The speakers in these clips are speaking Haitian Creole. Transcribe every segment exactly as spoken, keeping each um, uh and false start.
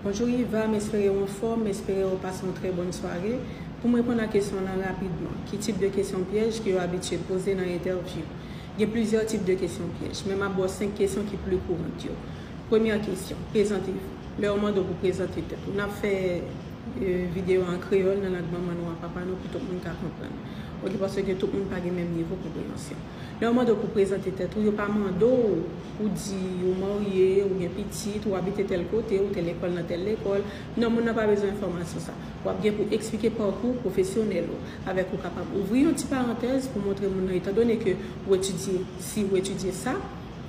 Bonjou Yva, m espere w anfòm, m espere w pase yon trè bòn sware. Pou m reponn a kesyon w lan rapidman, ki tip de kesyon pyèj ke yo abitye poze nan entèvyou? Gen plizyè tip de kesyon pyèj, men m ap ba w senk kesyon ki pli kouran yo. Premyè kesyon, prezante w. Lè yo mande w pou prezante tèt ou, n ap fè, e, videyo an kreyòl nan lang manman nou ak papa nou pou tout moun ka konprann. Oke, paske tout moun pa gen menm nivo konpreyansyon. Lè yo mande w pou prezante tèt ou, yo pa mande w pou di ou marye, ou gen pitit, ou abite tèl kote, ou te lekòl nan tèl lekòl. Non, moun nan pa bezwen enfòmasyon sa. W ap gen pou eksplike pakou pwofesyonèl ou, avèk ou kapab ouvri yon ti parantèz pou montre moun nan, etandone ke ou etidye, si ou etidye sa,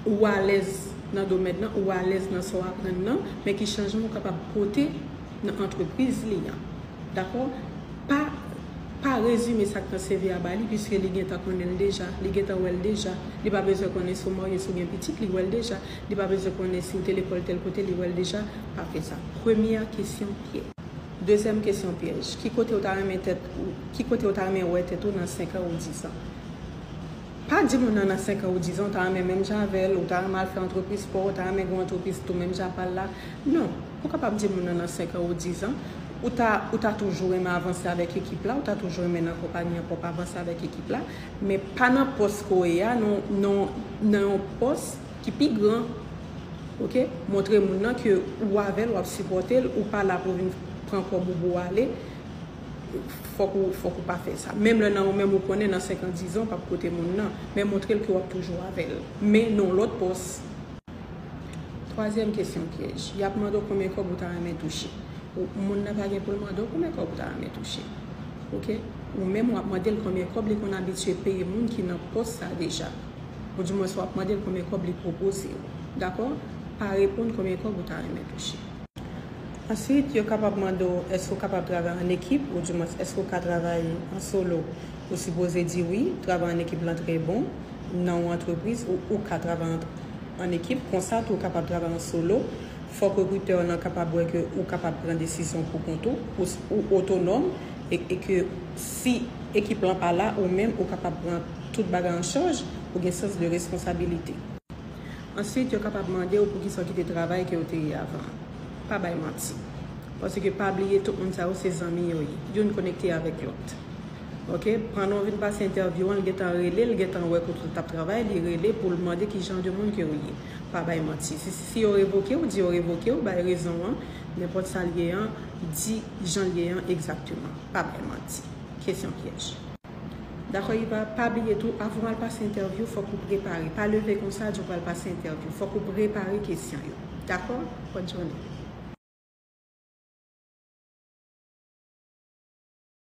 ou alèz nan domèn nan, ou alèz nan sa w aprann nan, men ki chanjman ou kapab pote nan antrepriz li an. Dakò? Pa, pa rezime sa k nan C V a ba li, piske li gentan konnen l deja, li gentan wè l deja. Li pa bezwen konnen si w marye, si w gen pitit, li wè l deja. Li pa bezwen konnen si w te lekòl tèl kote, li wè l deja. Pa fè sa. Premyè kesyon pyèj. Dezyèm kesyon pyèj. Ki kote w ta renmen tèt ou, ki kote w ta renmen wè tèt ou nan senk an ou diz an? Pa di moun nan nan senk an ou diz an, ou ta renmen menm jan avè l, ou ta renmen al fè antrepriz pa w, ou ta renmen gen yon antrepriz tou menm jan pa l la. Non, ou kapab di moun nan nan senk an ou diz an, ou ta, ou ta toujou renmen avanse avèk ekip la, ou ta toujou renmen nan konpayi an pou w avanse avèk ekip la, men pa nan pòs ke w ye a, non, non, nan yon pòs ki pi gran. Oke? Montre moun nan ke ou avè l, w ap sipòte l, ou pa la pou vin pran kòb ou pou w ale. Fòk ou, fòk ou pa fè sa. Menm lè nan ou menm ou konnen nan senk an, diz an, w p ap kote moun nan, men montre l ke w ap toujou avè l. Men nan yon lòt pòs. Twazyèm kesyon pyèj. Y ap mande w konbyen kòb ou ta renmen touche. Ou, moun nan pa gen pou l mande w konbyen kòb ou ta renmen touche. Oke? Ou menm w ap mande l konbyen kòb li konn abitye peye moun ki nan pòs sa deja. Oudimwens w ap mande l konbyen kòb li pwopoze w. Dakò? Pa reponn konbyen kòb ou ta renmen touche. Answit, yo kapab mande w èske w kapab travay an ekip, oudimwens èske w ka travay an solo. Ou sipoze di wi, travay an ekip lan trè bon. Nan yon antrepriz, ou, ou ka travay an, an ekip, konsa tou ou kapab travay an solo. Fòk rekritè w lan kapab wè ke ou kapab pran desizyon pou kont ou, ou, ou otonòm, e, e ke si ekip lan pa la, ou menm ou kapab pran tout bagay an chaj, ou gen sans de responsabilite. Answit, yo kapab mande w poukisa w kite travay ke w te ye avan an. Pa bay manti. Paske pa bliye, tout moun sa yo se zanmi yo ye. Youn konekte avèk lòt. Oke? Pandan w vin pase entèvyou an, l gentan rele, l gentan wè kote w t ap travay, li rele pou l mande ki jan de moun ke w ye. Pa bay manti. Si, si yo revoke w, di yo revoke w, bay rezon an. Nenpòt sa l ye an, di jan l ye an egzakteman. Pa bay manti. Kesyon pyèj. Dakò, Yva, pa bliye tou, avan w al pase entèvyou, fòk ou prepare. Pa leve konsa, di w pral pase entèvyou. Fòk ou prepare kesyon yo. Dakò? Bòn jounen.